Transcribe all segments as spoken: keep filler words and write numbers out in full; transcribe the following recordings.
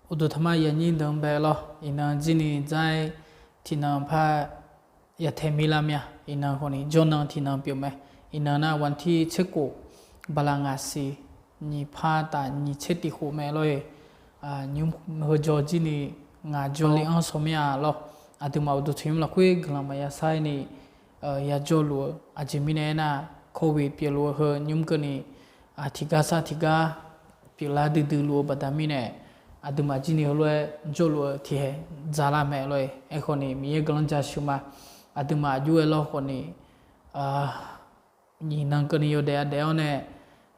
Uqduq taqma yaqnyir deuq-anr bae lawr. Iqnan jir ni dzair tiqnan par yatae mir lar mir-a. Iqnan khawf ni jawrnan tiqnan pyeuf mae. Iqnan nar วันที่ tserkof bala ngaq siq nyiq par taf nyiq tser tiq khof mae lawr-e. Nymr heujawr jir ni ngaq jawrle-anr saw mir-a lawr. Aqduimaf uqduq tanqnymr lafkhoer guiqlanq maqya sar-ir ni yajawrluf-eu aqjeq mirnae aernar, โควิด pyeufluf-eu heu nymr keuvni tiqgar sar tiqgar pyeuflar duidui luf-eu baqda mirnae, aqduimaf jir ni heulof-aer jawrluf-eu tiqhae dzaqlar mae lawr-e. Aerkhawf ni Miqyaer guiqlanq jaceuq ma. Aqduimaf aqjox-aer lawr khawf ni, iqnan keuvni yawdaef yadaef-awr nae,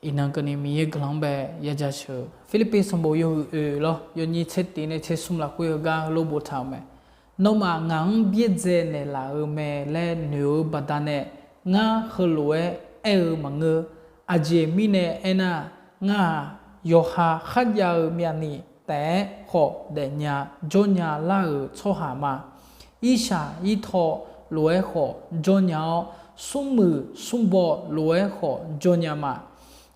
iqnan keuvni Miqyaer guiqlanq-anr bae yajaceuq. Pirlirpiv sanqbof yawhuiq oeq lawr, yawnyir tser tiq nae tser smr lafkhoer heugar heulof boftaq-euq mae. Nawmaf ngaq-anr byaerdzae naeqlaf-euq mae laer noeq-eu baqdanae, ngar heulof-aer aer-eu maqngeur. Aqjeq mirnae aernar, ngar-aq, yawqha kharjav-eu myavni taef-aer khawf daefnya jawrnya lar-euq tsawrhaq ma. Irshaq irtaw lof-aer khawf jawrnya-awr, smrmuiq smrbaw lof-aer khawf jawrnya ma.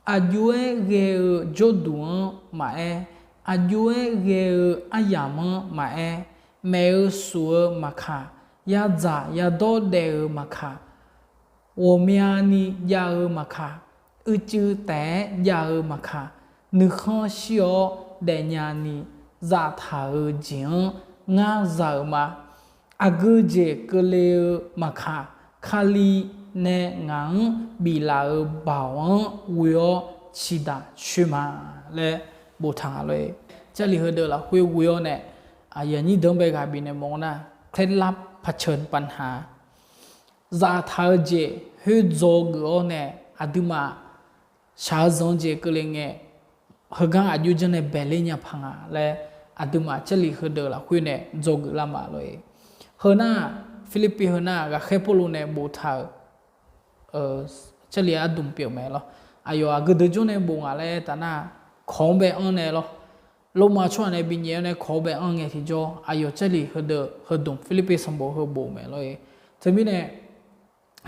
Aqjox-aer ghae-eu jawrduq-anr maqaer, aqjox-aer ghae-eu aryamq-anr maqaer, maef-eu suf-eu maqkaq, yadzaq yadawr daef-eu maqkaq, ghawqmyani jav-eu maqkaq, uicuiv taef-aer jav-eu maqkaq, nuikhanr shir-awr daefnya ni zaftaq-eu jeq-anr ngar za-euq ma. Aqgeu jeq keuvle-eu maqkaq, Kali nae ngaq-anr biflaf-euq baoq-anr ghoe-awr ciqdaq coer ma laer boftaq nga lor-e. Jarlif heudeuq lafkhoer ghoe-awr nae, aqyuif aqnyir deuq-anr bae ghaq bifnaeq mawf-eu nar, เคล็ดลับเผชิญปัญหา zaftaq-eu jeq khoer dzawgeuf-awr nae, aqduimaf shaq-eu zanq-eu jeq keuvle ngae, heugar aqjox janr nae baeqler nya paq nga laer, aqduimaf jarlif heudeuq lafkhoer nae dzawgeuf lar ma lor-e. Heu nar, Pirlirpiv heu nar ghaqkhaer Pawrluv nae boftaq-euq jarlif ardmq pyeuf mae lor. Aqyawf aqgeu deuq jawr nae bof nga laer aertaq nar, kawq-anr bae anr nae lor. Lormav tsawrhaq nae binyaef-awr nae kawq-anr bae anr ngae tiqjawr, aqyawf jarlif heudeuq heudmq Pirlirpiv sanqbof heu bof mae lor-e. Teumirnae,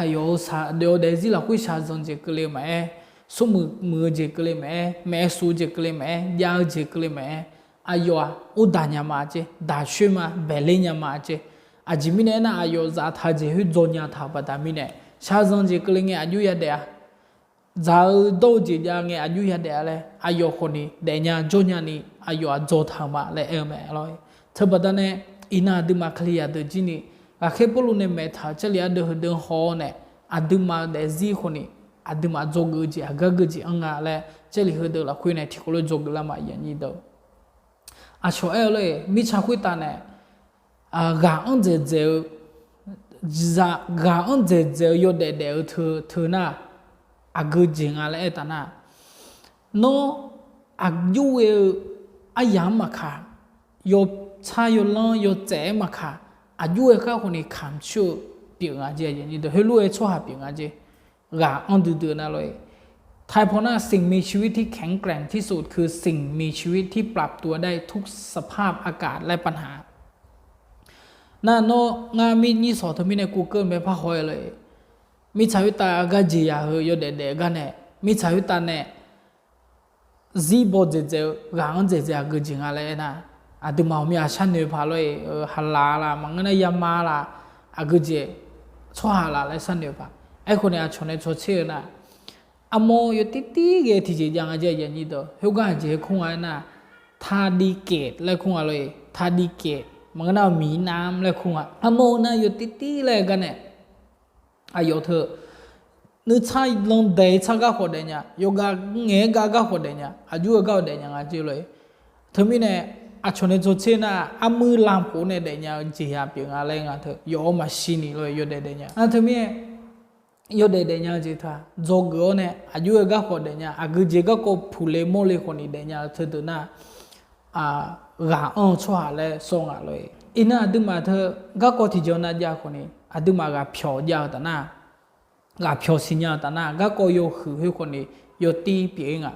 aqyawf-euq shaq daef-eu daefzir lafkhoer shaqzanq jeq keuvle maqaer, smrmuiq muiq-eu jeq keuvle maqaer, maef-eu suf-eu jeq keuvle maqaer, jav-eu jeq keuvle maqaer, aqyawf-aq urdaq nya ma jeq, daq coer ma, baeqler nya ma jeq. Aqjeq mirnae aernar, aqyawf zaftaq-eu jeq khoer dzaw nya taq-euq baqda mirnae, shaqzanq jeq keuvle ngae aqjox yadaef-a. Dzaq-eu dawr-eu jeq jav ngae aqjox yadaef-a laer, aqyawf khawf ni daefnya jawrnya ni aqyawf-aq dzaw taq-euq ma laer aer-eu mae lor. Teubaqda nae, iqnan aqduimaf Kalizaq deuq jir ni, ghaqkhaer Pawrluv nae maeqtaq-euq jarlif ardeuv heudeuq haw-awr nae, aqduimaf-eu daefzir khawf ni, aqduimaf dzawgeuf-eu jeq aqgar geujeq anr nga laer jarlif heudeuq lafkhoer nae tiqkawv lof dzawgeuf lar ma, aqyuif aqnyir deuq. Aqcawq aer-eu lor-e, mirtsaq khoertav nae ghaq anr dzaeqdzaeq-eu, ghaq anr dzaeqdzaeq-eu yawdaef daef-eu teu teu nar, aqgeu jeq nga laer aertaq nar, nawr aqjox ghae-eu aryamq-anr maqkaq, yawtsar yawlanr yawtsaef-aer maqkaq, aqjox ghae gar khawf ni kamq coer-eu pyeuf nga jeq, heulof-aer tsawrhaq pyeuf nga jeq. Ghaq anr duidui-eu nar lor-e. ไทย paw nar สิ่งมีชีวิตที่แข็งแกร่งที่สุดคือสิ่งมีชีวิตที่ปรับตัวได้ทุกสภาพอากาศ laer paq nar, nawr ngar mir nyir sawq teumirnae kuvkeuv mae parhaw-aer lor-e. Mirtsaq khoertav gar jeqzaq heu yawdaef daef-eu gar nae, mirtsaq khoertav nae zir baw dzaeqdzaeq-eu ghaq anr dzaeqdzaeq aqgeu jeq nga laer aernar, aqduimaf ghawqmya sharnoeq paq lor-e. Haqlaq laf maqngeur nar yama laf, aqgeu jeq tsawrhaq laf laer sharnoeq paq. Aerkhawf ni aqcawq nae cawtser-eu nar, armawr yawtirtir ghae tiqjeq jav nga jeq, aqyuif aqnyir deuq, khoergar aqjeq-aer kur nga aernar, ทาดีเกต laer kur nga lor-e. ทาดีเกต maqngeur nar หมีน้ำ laer kur nga. Armawr-eu nar yawtirtir laer gar nae, aqyawf teu nuitsar landaeq-ir tsar garkhawf daefnya, yawqghaq ngaeq-aer gar garkhawf daefnya, aqjox-aer garkhawf daefnya nga jeq lor-e. Teumirnae, aqcawq nae cawtser nar, armuir lamq khof nae daefnya-eu jeqzaq pyeuf nga laer nga teu yawf-awr maqshir ni lor-e, yawdaef daefnya. Nar teumirnae, yawdaef daefnya-eu jeq teu-aq, dzawgeuf-awr nae aqjox-aer garkhawf daefnya, aqgeu jeq garkawv puqle mawrle khawf ni daefnya-eu teudeuq nar, ghaq anr-eu tsawrhaq laer sawr nga lor-e. Iqnan aqduimaf teu garkawv tiqjeq nav jav khawf ni, aqduimaf ghaqpyawq jav-eu taf nar, ghaqpyawq siqnya-eu taf nar, garkawv yawhuiq khoer khawf ni yawtir pyeuf-ir nga.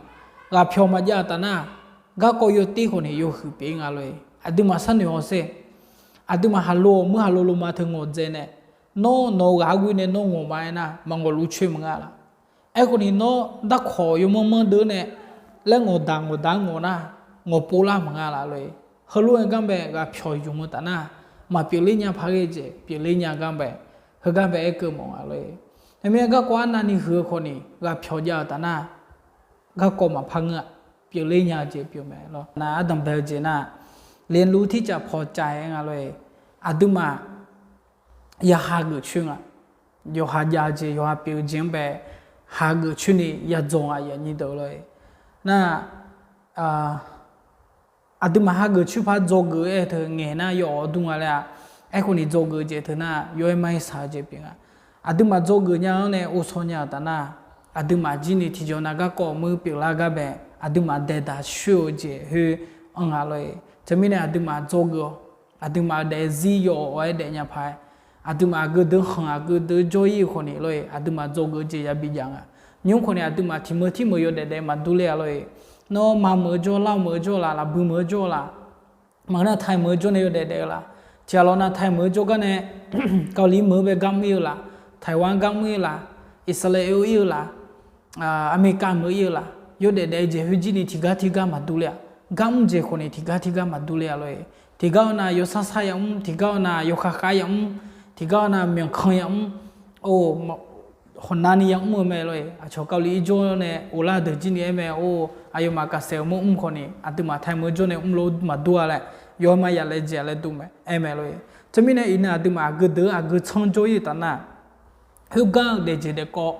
Ghaqpyawq maqjav-eu taf nar, garkawv yawtir khawf ni yawhuiq pyeuf-ir nga lor-e. Aqduimaf sharnoeq hawsher. Aqduimaf haqlo-euq muir haqlo loma teu ngawqdzae nae, nawr nawq-eu ghaq-anr ghoe nae nawr ngawqma aernar, maqngawqluf coer maqnga laf. Aerkhawf ni nawr darkawq yawmanr manr deuv nae laer ngawqdaq ngawqdaq-anr ngawq nar, ngawqpov lar maqnga laf lor-e. heulof-aer gar bae ghaqpyawq ymq-eu taf nar, maqpyeufler nya paq ghae jeq pyeufler nya gar bae, heugar bae aerkeuv mawf nga lor-e. Teumirnae garkawv arnavni huiq-eu khawf ni ghaqpyawq jav-eu taf nar, garkawv maqpar ngeur-a, pyeufler nya-eu jeq pyeuf mae lor. Nar ardanq bae-eu jeq nar, เรียนรู้ที่จะพอใจ nga lor-e. Aqduimaf ya hageuf coer nga. Yawqha jav-eu jeq, yawqha pyeuf-eu jeq-anr bae hageuf coer ni ya dzawq nga, aqyuif aqnyir deuq lor-e. Nar, aqduimaf hageuf coer par dzawgeuf-aer teu ngaeq nar yawawq dur nga laer-a. Aerkhawf ni dzawgeuf jeq teu nar yaw-aer mar-aer shaq-eu jeq pyeuf nga. Aqduimaf dzawgeuf nya-anr nae ghovshaw nya-euq taf nar, aqduimaf jir ni tiqjawr nav garkawv muir pyeuflar gar bae, aqduimaf daeqdaq coer-eu jeq khoer anr nga lor-e. Teumirnae aqduimaf dzawgeuf-awq. Aqduimaf-euq daefzir yawawq-aer daefnya paq-aer, aqduimaf aqgeu deuq khanq aqgeu deuq jawr-ir-eu khawf ni lor-e, aqduimaf dzawgeuf-eu jeq yabi jav nga. Nymr khawf ni aqduimaf tiq meuq tir meuq yawdaef daef maqdur ler-a lor-e. Nawr ma meuq-eu jawr, lar meuq-eu jawr laf, lafbui meuq-eu jawr laf, maqngeur nar Thai meuq-eu jawr nae yawdaef daef-eu laf, tiq ghaq lawq nav Thai meuq-eu jawr gar nae Kavli meuq-eu bae gar mr-ir-eu laf, Taiwan gar mr-ir-eu laf, Iqsaqlaeq-eu ir-eu laf, Aqmeqkav meuq-ir-eu laf, yawdaef daef-eu jeq khoerjir ni tiqgar tirgar maqdur ler-a. Gar mr jeq khawf ni tiqgar tirgar maqdur ler-a lor-e. Tiqgar-awr nav yawsar sar yamr, tiqgar-awr nav yawkhav khav yamr, tiqgar-awr nav myanqkan yamr, or, hawqnavni yamr-eu mae lor-e. Aqcawq Kavli ir jawr nae uvlar deuq jir ni aer mae, or, aqyawfmaf kaqsaef-eu mawr mr khawf ni aqduimaf Thai meuq-eu jawr nae mrlof maqdur-a laer, yawma yaf laejae laer dur mae, aer mae lor-e. Teumirnae iqnan aqduimaf aqgeu deuq-anr aqgeu tsanr jawr-ir-eu taf nar, khoergar-eu daefjeq daefkawv,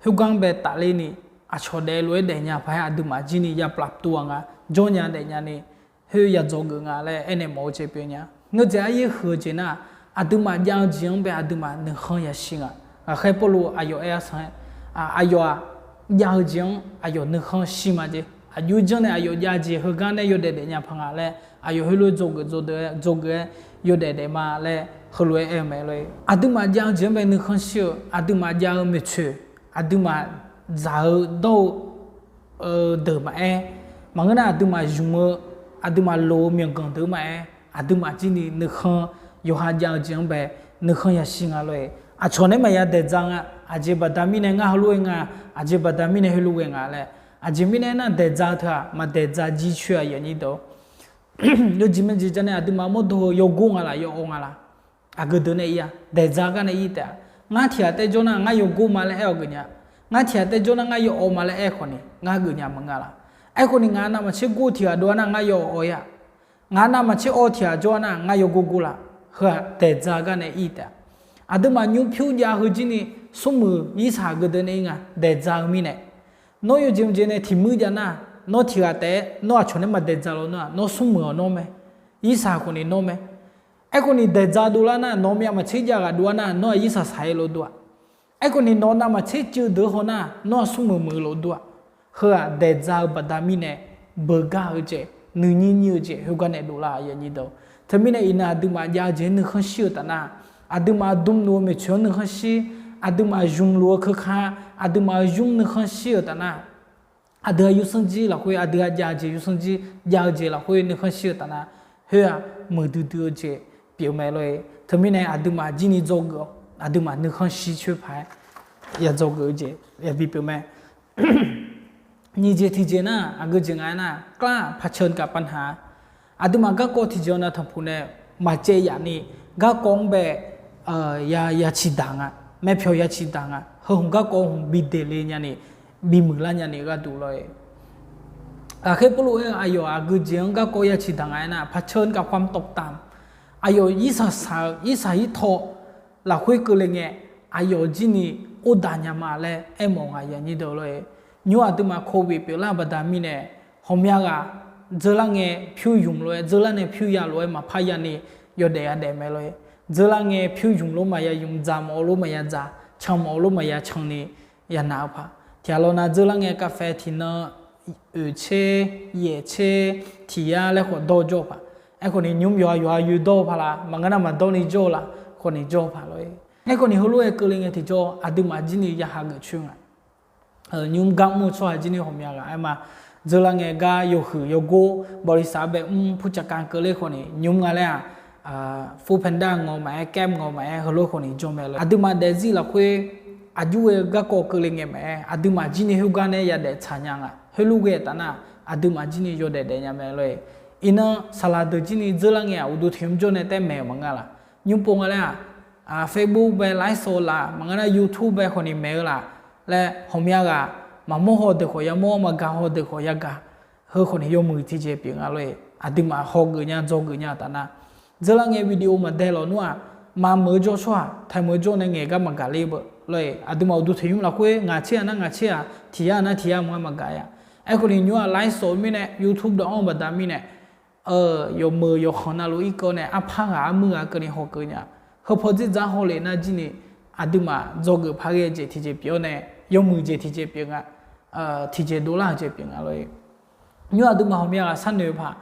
khoergar-anr bae tafler ni, aqcawq daeflof-aer daefnya paq-aer aqduimaf jir ni ya ปรับตัว-a nga, jawrnya daefnya ni, khoer ya dzawgeuf nga laer aernaeq mawf-eu jeq pyeuf nya. Ngeur dzaeq aryaer huiq-eu jeq nar, aqduimaf jav-eu jeq-anr bae aqduimaf nuikhanr yashir nga. Ghaqkhaer Pawrluv aqyawf aer arsan-aer, aqyawf-aq, jav-eu jeq-anr aqyawf nuikhanr shir ma jeq. Aqjox janr nae aqyawf jav jeq heugar nae yawdaef daefnya paq nga laer, aqyawf heulof-aer dzawgeuf dzawdeuq-aer, dzawgeuf-aer yawdaef daef ma laer heulof-aer aer-eu mae lor-e. Aqduimaf jav-eu jeq-anr bae nuikhanr shir-eu, aqduimaf jav-eu maeqtsoeq, aqduimaf dzaq-eu dawr-eu deuq maqaer, maqngeur nar aqduimaf zmq-eu, aqduimaf loq-eu myawqganq deuq maqaer, aqduimaf jir ni nuikhanr, yawqha jav-eu jeq-anr bae nuikhanr yashir nga lor-e. Aqcawq nae maqya daeqdza nga, aqjeq baqda mirnae ngar heulof-aer nga, aqjeq baqda mirnae heulof ghae nga laer, aqjeq mirnae aernar daeqdza-eu teu-aq maqdaeqdza jircoer-a, aqyuif aqnyir deuq. Yawjeq majeq ja nae aqduimaf mawrdo-eu yawgor nga laf, yawawq nga laf, aqgeu deuq nae ir-a, daeqdza gar nae ir taef-a. Ngar tiq ghaq taef jawr nar ngar yawgor ma laer aer-awq geuf nya. Ngar tiq ghaq taef jawr nar ngar yawawq ma laer aer khawf ni ngar geuf nya maqnga laf. Aerkhawf ni ngaq navmaqtser gor tiq ghaq dov-a nar ngar yawawq ir-a. Ngaq navmaqtser awv tiq ghaq jawr-a nar ngar yawgor gor laf. Heu-aq daeqdza gar nae ir taef-a. Aqduimaf nymr pyur jav heu jir ni smrmuiq irsaq aqgeu deuq nae ir nga, daeqdza-eu mirnae. Nawr yawjeq mqjeq nae tiq muir jav nar, nawr tiq ghaq taef-aer nawr aqcawq nae maqdaeqdza law nar-aq, nawr smrmuiq-awq nawr mae. Irsaq khawf ni nawr mae. Aerkhawf ni daeqdza dovlar nar, nawq-eu myav maqtser jav ghaq dov-a nar nawr-aq irsaq saq-aer lof dur-a. Aerkhawf ni nawq-eu navmaqtser ceuv deuq haw nar nawr-aq smrmuiq muiq lof dur-a. Heu-aq daeqdza-eu baqda mirnae beugar-eu jeq, nuinyir nyir-eu jeq khoergar nae dovlar-a, aqyuif aqnyir deuq. Teumirnae iqnan aqduimaf jav-eu jeq-anr nuikhanr shir-eu taf nar, aqduimaf dmluf-eu maeqtsoeq-anr nuikhanr shir, aqduimaf zmqluf-eu keuka, aqduimaf-eu zmr nuikhanr shir-euq taf nar, aqdui-aq yawsanr jir lafkhoer, aqdui-aq jav-eu jeq yawsanr jir, jav-eu jeq lafkhoer nuikhanr shir-eu taf nar, khoer-aq muiqdui dui-eu jeq pyeuf mae lor-e. Teumirnae aqduimaf jir ni dzawgeuf-awq, aqduimaf nuikhanr shir coer paq-aer ya dzawgeuf-eu jeq yabi pyeuf mae. Nyiq jeq tiqjeq nar, aqgeu jeq nga aernar, กล้าเผชิญกับปัญหา. Aqduimaf garkawv tiqjeq nav tanqpuq nae maqcaev yaf ni, garkawv-anr bae ya ciqdaq nga, maerpyawq ya ciqdaq nga, heu hmq garkawv hmq bi deqle nya ni, bimuiq lar nya ni gharduq lor-e. Ghaqkhaer Pawrluv aer-eu aqyawf aqgeu jeq-anr garkawv ya ciqdaq nga aernar, เผชิญกับความตกต่ำ. Aqyawf irsaq saq-eu irsaq irtaw lafkhoer keuvle ngae, aqyawf jir ni ordaq nya ma laer aermawf nga, aqyuif aqnyir deuq lor-e. Nymr aqduimaf โควิด pyeuflar-eu baqda mirnae, ghawqmya ghaq dzeurlar ngae pyur ymq lof-aer, dzeurlar nae pyur ya lof-aer maqpar ya ni yawdaef yadaef mae lor-e. Dzeurlar ngae pyur ymq lof maqya ymq, dzaq mawf-eu lof maqya dzaq, can mawf-eu lof maqya can ni yanaq-eu paq. Tiq ghaq lawq nav dzeurlar ngae กาแฟ tiqnan oeq tser, yaef tser, tiq yar laer khawf dawr jawr-eu paq. Aerkhawf ni nymr yawqha yawqha yoe dawr-eu paq laf, maqngeur nar maqdawr ni jawr-eu laf, khawf ni jawr-eu paq lor-e. Aerkhawf ni heulof-aer keuvle ngae tiqjawr aqduimaf jir ni ya hageuf coer nga. Nymr gar mr-eu tsawrhaq jir ni ghawqmya ghaq aer ma. Dzeurlar ngae gar yawhuiq yawgor บริษัท bae mr ผู้จัดการ keuvler khawf ni nymr nga laer-aq, Food Panda ngawq maqaer, Grab ngawq maqaer, heulof khawf ni jawr mae lor. Aqduimaf daefzir lafkhoer aqjox-aer garkawv keuvle ngae maqaer, aqduimaf jir ni khoergar nae yadaef tsaq nya nga. Heulof ghae taf nar, aqduimaf jir ni yawdaef daef nya mae lor-e. Iqnan saqlaq deuq jir ni dzeur lar ngae-aq, uqduq tiq nymr jawr nae taef maeq-euq maqngeur laf. Nymr pov nga laer-aq, Facebook bae ไลฟ์สด laf, maqngeur nar YouTube bae khawf ni maeq-eu laf laer, ghawqmya ghaq maqmawr haw deuq khawf yamawr, maqgaq haw deuq khawf yagaq, heu khawf ni yawmuiq tiqjeq pyeuf nga lor-e. Aqduimaf hawgeuf nya dzawgeuf nya-eu taf nar, dzeur lar ngae video maqdae lawq nmr-aq, maqmeuq-eu jawr tsawrhaq taemeuq-eu jawr nae ngaeq gar maqgaq ler beu lor-e. Aqduimaf uqduq tiq nymr lafkhoer ngaq tser-aq nar ngaq tser-aq, tiq yar-aq nar tiq yar maqngeur maqgaq-a. Aerkhawf ni nymr-aq ไลฟ์สด mirnae, YouTube dawq-anr baqda mirnae, yawmeuq yawkhanq navluf irkeuv nae arpar ghaq armuir ghaq keuvni hawkeuv nya. Heu paw dzerdzaq hawlef nar jir ni, aqduimaf dzawgeuf paq ghae jeq tiqjeq pyeuf-awr nae, yawmuiq jeq tiqjeq pyeuf nga, tiqjeq dovlar-eu jeq pyeuf nga lor-e. Nymr aqduimaf ghawqmya ghaq sharnoeq-eu paq,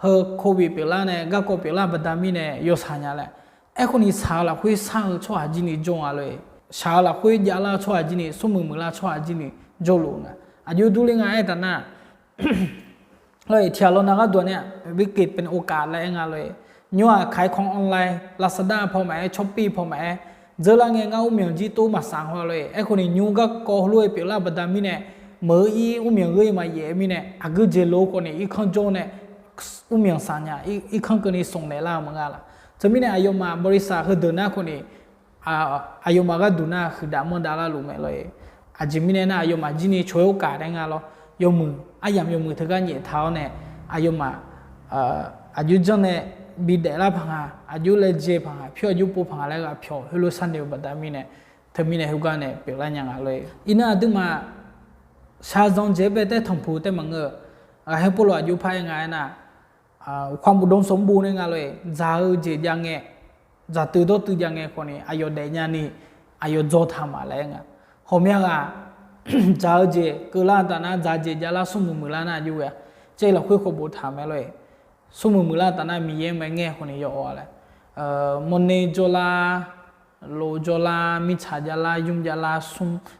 heu โควิด pyeuflar nae garkawv pyeuflar baqda mirnae yawshaq nya laer. Aerkhawf ni shaq-eu lafkhoer shar-eu tsawrhaq jir ni jawr nga lor-e. Shaq-eu lafkhoer javlar-eu tsawrhaq jir ni, smrmuiq muiqlar tsawrhaq jir ni jawrluf nga. Aqjox durler nga aer taf nar, lor-e, tiq ghaq lawnav gharduq nar-aq, วิกฤตเป็นโอกาส laer aer nga lor-e. Nymr-aq ขายของออนไลน์ Lazada paw maqaer, Shopee paw maqaer, dzeur lar ngae ngar urmyanq jir tov maqsaq haw lor-e. Aerkhawf ni nymr garkawv heulof-aer pyeuflar baqda mirnae, meuq-eu ir urmyanq gheu-ir maqyaef-eu mirnae, aqgeu jeq lof-eu khawf ni irkanr jawr nae, urmyanq saq nya, irkanr keuvni smq naeq lar-eu maqnga laf. Teumirnae aqyawfmaf บริษัท heudeuq nar khawf ni, aqyawfmaf gharduq nar huiqdav manrdav larluf mae lor-e. Aqjeq mirnae nar aqyawfmaf jir ni ฉวยโอกาส nae nga lawr, yawmuiq aryamq yawmuiq teugar nyaef taq-awr nae, aqyawfmaf aqjox janr nae bidaef lar paq nga, aqjox laejae paq nga, pyur aqjox pov paq nga laer ghaq pyawq heulof sharnoeq-eu baqda mirnae, teumirnae heugar nae pyeuflar nya nga lor-e. Iqnan aqduimaf shaqzanq jeq-aer bae taer tanqpuq taer maqngeur-eu, ghaqkhaer Pawrluv aqjox par-aer nga aernar, ความอุดมสมบูรณ์ nae nga lor-e, dzaq-eu jeq jav ngae, dzaqtuiv dawrtuiv jav ngae khawf ni aqyawf daefnya ni, aqyawf dzaw taq ma laer aer nga. Ghawqmya ghaq dzaq-eu jeq keuvlar taf nar, dzaq jeq javlar smrmuiq muiqlar nar aqjox ghae-a, caev lafkhoer khawf boftaq mae lor-e. Smrmuiq muiqlar taf nar Miqyaer mae ngae khawf ni yawawq-a laer, mawrner jawrlar, lof jawrlar, mirtsaq javlar, ymr javlar,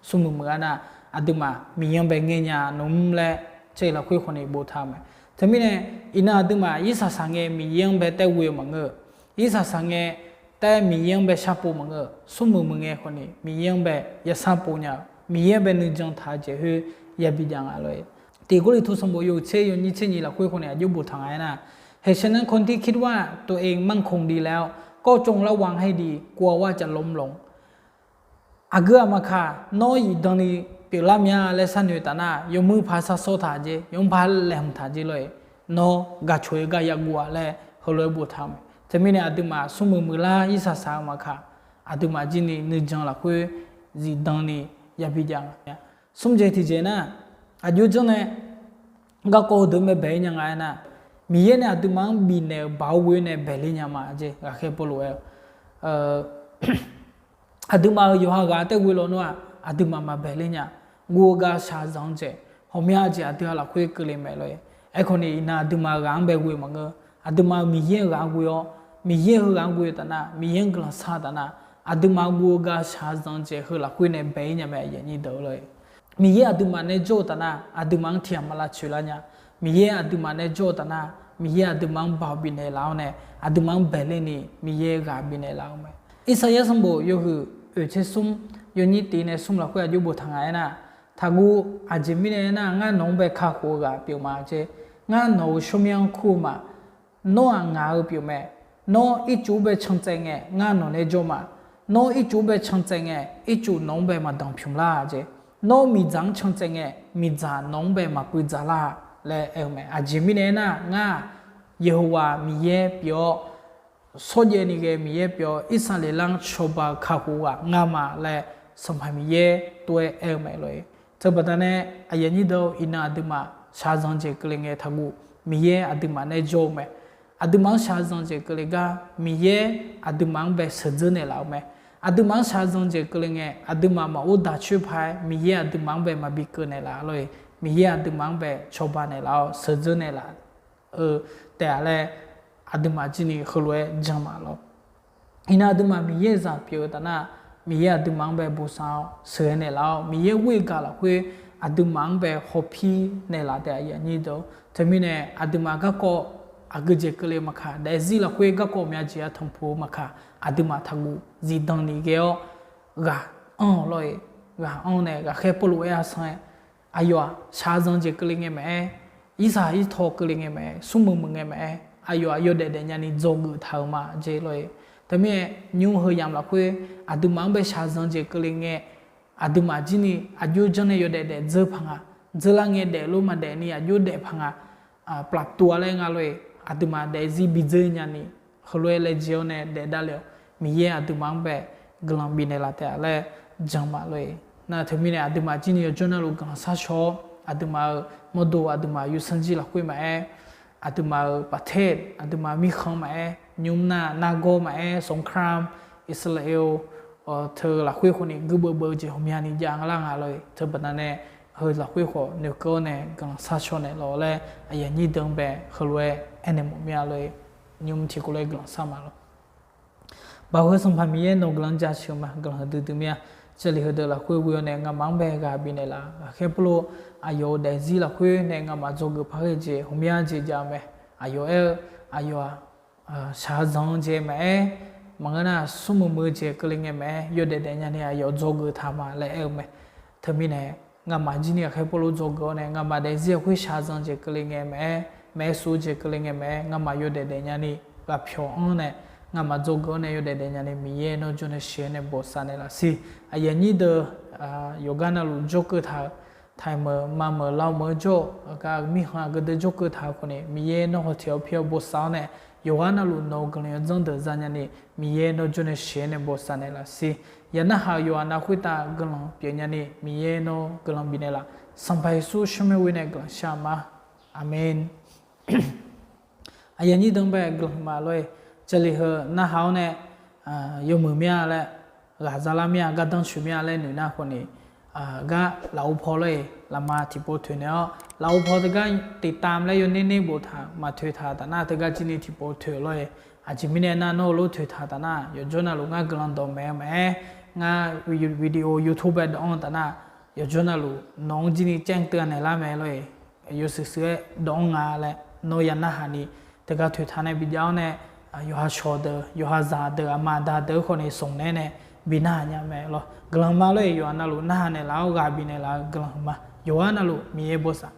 smrmuiq muiqlar nar, aqduimaf Miqyaer-anr bae ngae nya nmr laer, caev lafkhoer khawf ni boftaq mae. Teumirnae, iqnan aqduimaf irsaq saq ngae Miqyaer-anr bae taer ghoe-eu maqngeur-eu, irsaq saq ngae taer Miqyaer-anr bae sharpov maqngeur-eu, smrmuiq muiq ngae khawf ni Miqyaer-anr bae yashar pov nya-eu, Miqyaer-anr bae nuijan taq-eu jeq khoer yabi jav nga lor-e. Tiq Gawrliqtu sanqbof yawhuiq tser yawnyir tser nyiq lafkhoer khawf ni aqjox boftaq nga aernar, เหตุฉะนั้น คนที่คิดว่าตัวเองมั่นคงดีแล้ว ก็จงระวังให้ดี กลัวว่าจะล้มลง Aqgeu aqmaqkaq nawr zifdan ni pyeuflar mya laer sharnoeq taf nar, yawmuiq paq shar sawr taq jeq, yawmuiq paq laeqhmq taq jeq lor-e, nawr gaq coq-eu gar yaguv-a laer heulof-aer boftaq-eu mae. Teumirnae aqduimaf smrmuiq muiqlar irsaq saq-eu maqkaq, aqduimaf jir ni nuijan lafkhoer zifdan ni yabi jav nga. Smr jeq tiqjeq nar, aqjox janr nae garkawv heudeuq mae bae-ir nya nga aernar, Miqyaer nae aqduimaf-anr bifnaeq-euq baoq ghoe nae baeqler nya ma jeq ghaqkhaer Pawrluv aer-eu, aqduimaf-euq yawqha ghaq taer ghoe lawnmr-aq, aqduimaf maqbaeq ler nya. Guv-eu gar shaqzanq-eu jeq, ghawqmya jeq aqdui-aq lafkhoer keuvle mae lor-e. Aerkhawf ni iqnan aqduimaf-euq ghaq-anr bae ghoe maqngeur. Aqduimaf-euq Miqyaer-euq ghaq-anr ghoe-awr, Miqyaer heu ghaq-anr ghoe-eu taf nar, Miqyaer-anr guiqlanq shar taf nar, aqduimaf guv-eu gar shaqzanq-eu jeq heu lafkhoer nae bae-ir nya mae, aqyuif aqnyir deuq lor-e. Miqyaer aqduimaf nae jawr-eu taf nar, aqduimaf-anr tiqghaq maq lavtsoeq lar nya. Miqyaer aqduimaf nae jawr-eu taf nar, Miqyaer aqduimaf-anr baoq bifnaeq laf-awr nae, aqduimaf-anr baeqler ni Miqyaer ghaq bifnaeq laf-eu mae. Irsaqyar sanqbof yawhuiq oeq tser smr, yawnyir tiq nae smr lafkhoer aqjox boftaq nga aernar, taqguv, aqjeq mirnae aernar, ngar nawq-anr bae kakhof-eu ghaq pyeuf ma jeq. Ngar nawq-euq tsawrmyanr-anr kur-eu ma. Nawr-aq ngaq-eu pyeuf mae. Nawr ircuf-anr bae can tsaev ngae, ngar nawq nae jawr ma. Nawr ircuf-anr bae can tsaev ngae, ircuf nawq-anr bae maqdanq pyuq lar jeq. Nawr miqdzaq-anr can tsaev ngae, miqdzaq nawq-anr bae maqpuiv dzaq lar laer aer-eu mae. Aqjeq mirnae aernar, ngar-aq, Yeqhawaq Miqyaer pyeuf-awr, shawrjaev ni ghae Miqyaer pyeuf-awr, Irsaqleqlav-anr cawba-eu kakhof ghaq ngar ma laer Sanqpaq Miqyaer tov-aer aer-eu mae lor-e. Teubaqda nae, aqyuif aqnyir deuq, iqnan aqduimaf shaqzanq jeq keuvle ngae taqguv, Miqyaer aqduimaf nae jawr-eu mae. Aqduimaf-anr shaqzanq jeq keuvle gar, Miqyaer aqduimaf-anr bae sheuqdzeur naeqlaf-eu mae. Aqduimaf-anr shaqzanq jeq keuvle ngae, aqduimaf maqor daq coer paq-aer Miqyaer aqduimaf-anr bae maqbi keuv naeqlaf lor-e. Miqyaer aqduimaf-anr bae cawba naeqlaf-awr sheuqdzeur naeqlaf-eu taef-a laer, aqduimaf jir ni heulof-aer jan ma lor. Iqnan aqduimaf Miqyaer-euq zaq pyeuf-eu taf nar, Miqyaer aqduimaf-anr bae bosav-awr sheuqghae naeqlaf-awr, Miqyaer ghoer-eu gaq lafkhoer aqduimaf-anr bae hawpir naeqlaf taef-a, aqyuif aqnyir deuq. Teumirnae aqduimaf garkawv aqgeu jeq keuvle maqkaq, daefzir lafkhoer garkawv myav jeq-a tanqpuq-eu maqkaq, aqduimaf taqguv zifdan ni ghae-awr ghaq anr-awq lor-e. Ghaq anr nae ghaqkhaer Pawrluv aer-a sanr-aer, aqyawf-aq shaqzanq jeq keuvle ngae maqaer, irsaq irtaw keuvle ngae maqaer, smrmuiq muiq ngae maqaer, aqyawf-aq yawdaef daefnya ni dzawgeuf taq-euq ma jeq lor-e. Teumirnae nymr heu yamq lafkhoer aqduimaf-anr bae shaqzanq jeq keuvle ngae, aqduimaf jir ni aqjox janr nae yawdaef daef dzeur paq nga, dzeurlar ngae daefluf maqdaef ni aqjox daef paq nga, plavtuv-a laer nga lor-e. Aqduimaf daefzir bidzeur nya ni heulof-aer laejae-awr nae daefdavle-awq. Miqyaer aqduimaf-anr bae guiqlanq bifnaeq laf taef-a laer jan ma lor-e. Nar teumirnae aqduimaf jir ni yawjawr navluf guiqlanq sharshawr-awr, aqduimaf-euq mawrdo aqduimaf yawsanr jir lafkhoer maqaer, aqduimaf-euq paqter, aqduimaf mirkhanq maqaer, nymr nar nargawr maqaer, สงคราม Irsaqlaeq-eu teu lafkhoer khawf ni guirbeuv beuv-eu jeq ghawqmyani jav nga lar nga lor-e. Teubaqda nae heu lafkhoer khawf noeqkeuv-awr nae guiqlanq sharshawr naeqlaf-awq laer aqyuif aqnyir deuq-anr bae heulof-aer aernaeq mawf mir-a lor-e. Nymr tiqkawv laer guiqlanq shar ma lor. Baoq heu Sanqpaq Miqyaer nawq guiqlanq jaceuq ma, guiqlanq huiqdui dui mir-a. Jarlif heudeuq lafkhoer ghoe-awr nae nga'maf-anr bae ghaq bifnaeq laf. Ghaqkhaer Pawrluv aqyawf-euq daefzir lafkhoer nae nga'maf dzawgeuf paq ghae jeq ghawqmya jeq jav-eu mae. Aqyawf aer-eu, aqyawf-aq shaqzanq-eu jeq maqaer, maqngeur nar smrmuiq muiq-eu jeq keuvle ngae maqaer, yawdaef daefnya ni aqyawf dzawgeuf taq ma laer aer-eu mae. Teumirnae nga'maf jir ni Ghaqkhaer Pawrluv dzawgeuf-awr nae nga'maf daefzir lafkhoer shaqzanq jeq keuvle ngae maqaer, maeqsuq jeq keuvle ngae maqaer, nga'maf yawdaef daefnya ni ghaqpyawq-anr nae nga'maf dzawgeuf-awr nae yawdaef daefnya ni Miqyaer nawr jawr nae sheuq-aer nae bosav naeqlaf siq. Aqyuif aqnyir deuq yawqgar navluf jawrkeuv taq-euq, taqmeuq maqmeuq lavmeuq-eu jawr-eu aqgar mirkhanq aqgeu deuq jawrkeuv taq-eu khawf ni Miqyaer nawr hawteq-awr pi-awr bosav-awr nae yawqghaq navluf nawq-eu guiqlanq yawdzanr deuq zanya ni Miqyaer nawr jawr nae sheuq-aer nae bosav naeqlaf siq. Yanaha-euq yawqha nav khoertav guiqlanq pyeufnya ni Miqyaer nawr guiqlanq bifnaeq laf. Sanqpaq Yeqsur shawrmaer ghoe nae guiqlanq shar ma. Aqmeq. Aqyuif aqnyir deuq-anr bae guiqlanq ma lor-e. Jarlif heu narhaq-awr nae yawmuiq mir-a laer, ghaqzaq lar mir-a, gardanr coeq mir-a laer noeq nar khawf ni, gar lafov paw lor-e, lafma tiqpov toeq naeq-awr lafov paw teugar tiqtam laer yawner ner boftaq maqtoeq taq taf nar teugar jir ni tiqpov toeq lor-e. Aqjeq mirnae nar nawr heulof toeq taq taf nar yawqjawr navluf ngar guiqlanq dawqmaeq-eu maqaer, ngar video YouTube bae dawq-anr taf nar yawqjawr navluf nawq-anr jir ni caev teuv-a naeqlar mae lor-e. Yawshuif shuif-aer dawq-anr nga laer nawr ya narhaq ni teugar toeq taq nae bijav-awr nae yawqha shawq deuq, yawqha zaq deuq, aqma aqda deuq-eu khawf ni smq naeq-aer nae bi narhaq nya mae lor. Guiqlanq ma lor-e. Yawqha navluf narhaq naeqlaf-awr ghaq bifnaeq laf-eu guiqlanq ma. Yawqghaq navluf Miqyaer bosav.